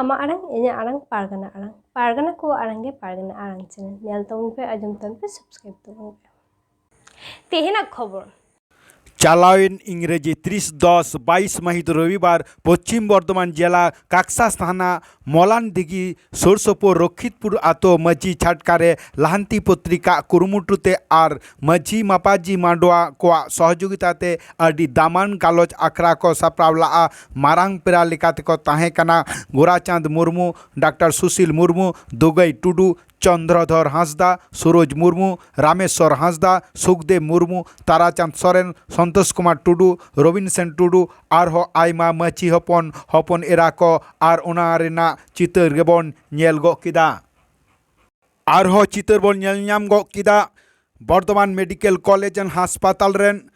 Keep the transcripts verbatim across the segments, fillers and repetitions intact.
ᱟᱢᱟᱜ ᱟᱲᱟᱝ, ᱤᱧᱟᱹᱜ ᱟᱲᱟᱝ, ᱯᱟᱨᱜᱟᱱᱟ ᱟᱲᱟᱝ᱾ ᱯᱟᱨᱜᱟᱱᱟ ᱠᱚᱣᱟᱜ ᱟᱲᱟᱝ ᱜᱮ ᱯᱟᱨᱜᱟᱱᱟ ᱟᱲᱟᱝ ᱪᱮᱱᱮᱞ᱾ ᱧᱮᱞ ᱛᱟᱵᱚᱱ ᱯᱮ, ᱟᱸᱡᱚᱢ ᱛᱟᱵᱚᱱ ᱯᱮ, ᱥᱟᱵᱥᱠᱨᱟᱭᱤᱵ ᱛᱟᱵᱚᱱ ᱯᱮ᱾ ᱛᱮᱦᱮᱧᱟᱜ ᱠᱷᱚᱵᱚᱨ᱾ ᱪᱟᱞᱟᱣᱮᱱ ᱤᱝᱨᱮᱡᱤ ᱛᱤᱨᱤᱥ ᱫᱚᱥ ᱵᱟᱭᱤᱥ ᱢᱟᱹᱦᱤᱛ ᱨᱚᱵᱤᱵᱟᱨ ᱯᱚᱪᱷᱤᱢ ᱵᱚᱨᱫᱷᱚᱢᱟᱱ ᱡᱮᱞᱟ ᱠᱟᱠᱥᱟ ᱛᱷᱟᱱᱟ ᱢᱚᱞᱟᱱ ᱫᱤᱜᱷᱤ ᱥᱩᱨ ᱥᱩᱯᱩᱨ ᱨᱚᱠᱷᱤᱛᱯᱩᱨ ᱟᱛᱳ ᱢᱟᱹᱡᱷᱤ ᱪᱷᱟᱴᱠᱟ ᱨᱮ ᱞᱟᱦᱟᱱᱛᱤ ᱯᱚᱛᱨᱤᱠᱟ ᱠᱩᱨᱩᱢᱩᱴᱩ ᱛᱮ ᱟᱨ ᱢᱟᱹᱡᱷᱤ ᱢᱟᱯᱟᱡᱤ ᱢᱟᱰᱣᱟ ᱠᱚᱣᱟᱜ ᱥᱚᱦᱚᱡᱳᱜᱤᱛᱟ ᱛᱮ ᱟᱹᱰᱤ ᱫᱟᱢᱟᱱ ᱜᱟᱞᱚᱪ ᱟᱠᱷᱲᱟ ᱠᱚ ᱥᱟᱯᱲᱟᱣ ᱞᱟᱜᱼᱟ᱾ ᱢᱟᱨᱟᱝ ᱯᱮᱲᱟ ᱞᱮᱠᱟ ᱛᱮᱠᱚ ᱛᱟᱦᱮᱸ ᱠᱟᱱᱟ ᱜᱳᱨᱟᱪᱟᱸᱫᱽ ᱢᱩᱨᱢᱩ, ᱰᱟᱠᱛᱟᱨ ᱥᱩᱥᱤᱞ ᱢᱩᱨᱢᱩ, ᱫᱩᱜᱟᱹᱭ ᱴᱩᱰᱩ, ᱪᱚᱱᱫᱨᱚᱫᱷᱚᱨ ᱦᱟᱸᱥᱫᱟ, ᱥᱩᱨᱚᱡᱽ ᱢᱩᱨᱢᱩ, ᱨᱟᱢᱮᱥᱣᱚᱨ ᱦᱟᱸᱥᱫᱟ, ᱥᱩᱠᱫᱮᱵ ᱢᱩᱨᱢᱩ, ᱛᱟᱨᱟᱪᱟᱸᱫᱽ ᱥᱚᱨᱮᱱ, ᱥᱚᱱᱛᱳᱥ ᱠᱩᱢᱟᱨ ᱴᱩᱰᱩ, ᱨᱚᱵᱤᱱ ᱥᱮᱱ ᱴᱩᱰᱩ, ᱟᱨᱦᱚᱸ ᱟᱭᱢᱟ ᱢᱟᱹᱡᱷᱤ ᱦᱚᱯᱚᱱ, ᱦᱚᱯᱚᱱ ᱮᱨᱟ ᱠᱚ ᱟᱨ ᱚᱱᱟ ᱨᱮᱱᱟᱜ ᱪᱤᱛᱟᱹᱨ ᱜᱮᱵᱚᱱ ᱧᱮᱞ ᱜᱚᱫ ᱠᱮᱫᱟ᱾ ᱟᱨᱦᱚᱸ ᱪᱤᱛᱟᱹᱨ ᱵᱚᱱ ᱧᱮᱞ ᱧᱟᱢ ᱜᱚᱫ ᱠᱮᱫᱟ ᱵᱚᱨᱫᱷᱚᱢᱟᱱ ᱢᱮᱰᱤᱠᱮᱞ ᱠᱚᱞᱮᱡᱽ ᱮᱱᱰ ᱦᱟᱥᱯᱟᱛᱟᱞ ᱨᱮᱱ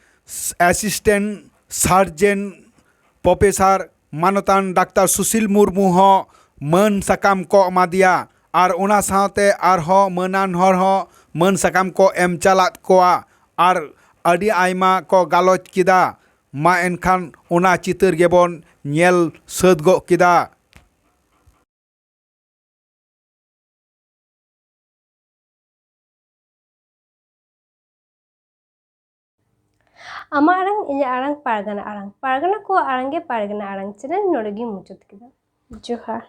ᱮᱥᱤᱥᱴᱮᱱᱴ ᱥᱟᱨᱡᱮᱱ ᱯᱨᱚᱯᱷᱮᱥᱟᱨ ᱢᱟᱱᱚᱛᱟᱱ ᱰᱟᱠᱛᱟᱨ ᱥᱩᱥᱤᱞ ᱢᱩᱨᱢᱩ ᱦᱚᱸ ᱢᱟᱹᱱ ᱥᱟᱠᱟᱢ ᱠᱚ ᱮᱢᱟᱫᱮᱭᱟ᱾ ᱟᱨ ᱚᱱᱟ ᱥᱟᱶᱛᱮ ᱟᱨᱦᱚᱸ ᱢᱟᱹᱱᱟᱱ ᱦᱚᱲ ᱦᱚᱸ ᱢᱟᱹᱱ ᱥᱟᱠᱟᱢ ᱠᱚ ᱮᱢ ᱪᱟᱞᱟᱫ ᱠᱚᱣᱟ᱾ ᱟᱨ ᱟᱹᱰᱤ ᱟᱭᱢᱟ ᱠᱚ ᱜᱟᱞᱚᱪ ᱠᱮᱫᱟ᱾ ᱢᱟ ᱮᱱᱠᱷᱟᱱ ᱚᱱᱟ ᱪᱤᱛᱟᱹᱨ ᱜᱮᱵᱚᱱ ᱧᱮᱞ ᱥᱟᱹᱛ ᱜᱚᱫ ᱠᱮᱫᱟ᱾ ᱟᱢᱟᱜ ᱟᱲᱟᱝ, ᱤᱧᱟᱹᱜ ᱟᱲᱟᱝ, ᱯᱟᱨᱜᱟᱱᱟ ᱟᱲᱟᱝ᱾ ᱯᱟᱨᱜᱟᱱᱟ ᱠᱚᱣᱟᱜ ᱟᱲᱟᱝ ᱜᱮ ᱯᱟᱨᱜᱟᱱᱟ ᱟᱲᱟᱝ ᱪᱮᱱᱮᱞ ᱱᱚᱰᱮ ᱜᱤᱧ ᱢᱩᱪᱟᱹᱫ ᱠᱮᱫᱟ᱾ ᱡᱚᱦᱟᱨ᱾